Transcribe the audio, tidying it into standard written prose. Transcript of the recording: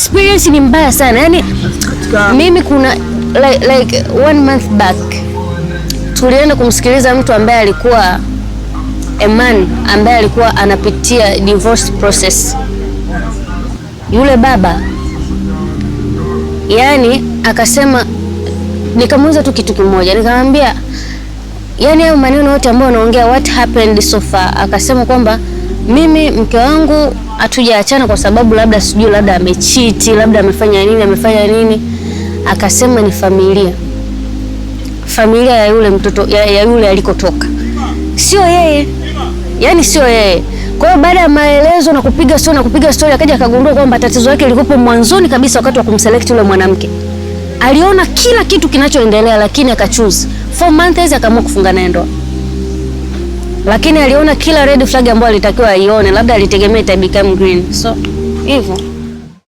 Experience ni mbaya sana. Yani mimi kuna like one month back tulienda kumsikiliza mtu ambaye alikuwa a man ambaye alikuwa anapitia divorce process. Yule baba yani akasema, nikamuuliza tu kitu kimoja, nikamwambia, yani hayo maneno yote ambayo unaongea, what happened so far? Akasema kwamba mimi mke wangu hatujaachana kwa sababu labda sijui labda amecheat, labda amefanya nini, amefanya nini. Akasema ni familia, familia ya yule mtoto ya yule alikotoka, sio yeye, yani sio yeye. Kwa hiyo baada ya maelezo na kupiga story, akaja akagundua kwamba tatizo lake lilikuwa mwanzoni kabisa, wakati wa kumselect yule mwanamke. Aliona kila kitu kinachoendelea, lakini akachoose 4 months, akaamua kufunga naye ndoa, lakini aliona kila red flag ambayo alitakiwa aione, labda alitegemea ita become green, so hivyo.